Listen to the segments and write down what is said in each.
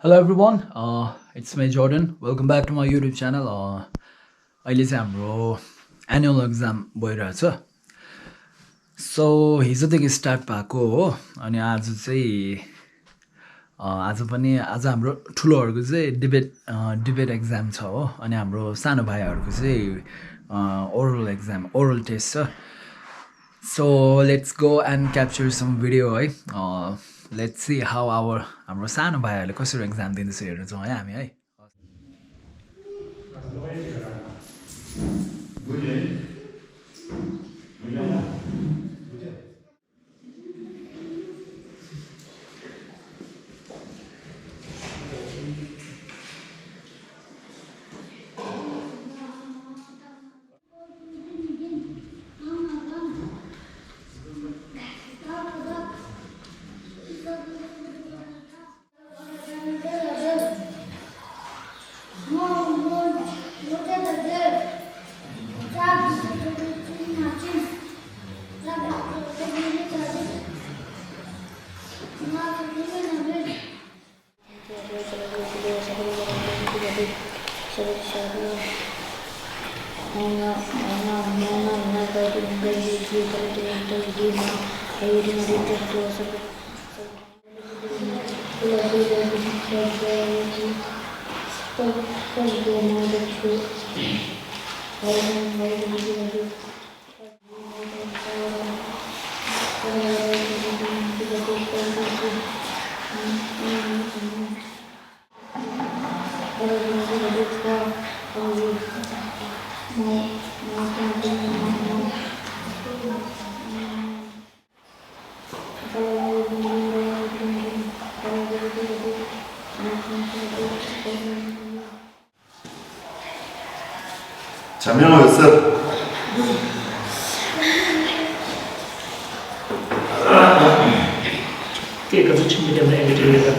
Hello everyone, it's me Jordan. Welcome back to my YouTube channel. अहिले चाहिँ हाम्रो annual exam भइरहेछ. So हिजोदेखि स्टार्ट भएको हो अनि आज हाम्रो ठुलोहरूको चाहिँ डिबेट एक्जाम छ हो अनि हाम्रो सानो भाइहरूको चाहिँ ओरल टेस्ट छ. So let's go and capture some video है. Let's see how हाम्रो सानो भाइहरूले कसरी एक्जाम दिँदैछ हेर्न जाउँ है हामी है. 자명하였어. 깨끗이 준비되면 애들이니까.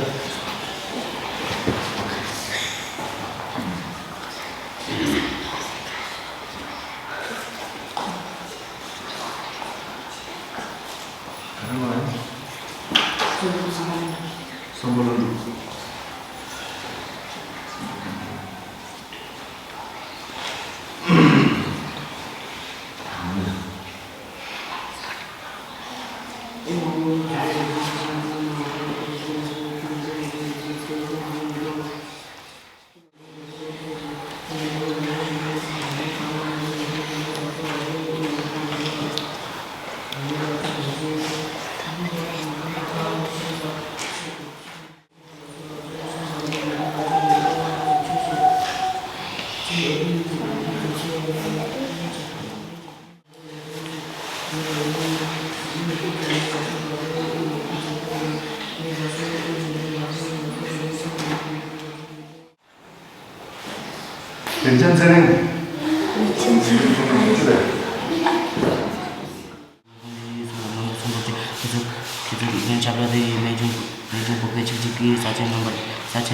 선물은 괜찮잖아요. 계속 이건 잡아도 매주 복대 지키기 사체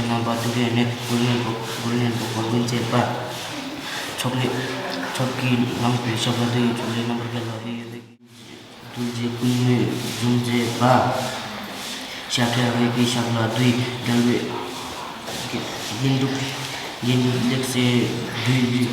넘버 두개 넷 고르는 번째 바 척기 넘버 잡아도 졸리 넘버 결과에 둘째 군의 중재 바 시작하게 그 샤브라 두이 결과 yin лек세 두이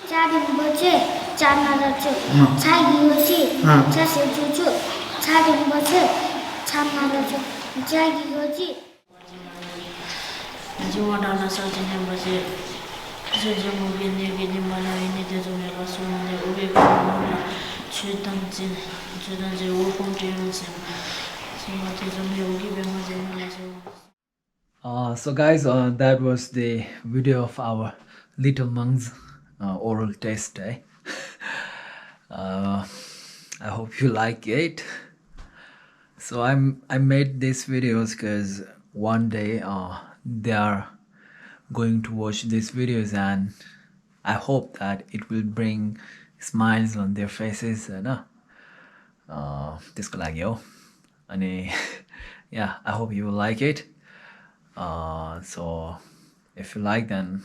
Gia đình bữa trễ चानारछु छागियोसी छासेजुजु छागिबोछु छानारछु जागियोजी Jiwadana Sajina Bazi Zajamu Gini Mana ini Dazuna Lasuna Ubi Chutanzi Chutanzi Wukun Timusim Simatizam Yogi Bemazin. So guys, that was the video of our little monk's oral test. I hope you like it. So I made these videos because one day they are going to watch these videos, and I hope that it will bring smiles on their faces. त्यसको लागि हो अनि yeah, I hope you will like it. So if you like, then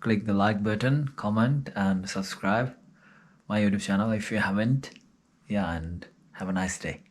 click the like button, comment and subscribe my YouTube channel if you haven't. Yeah, and have a nice day.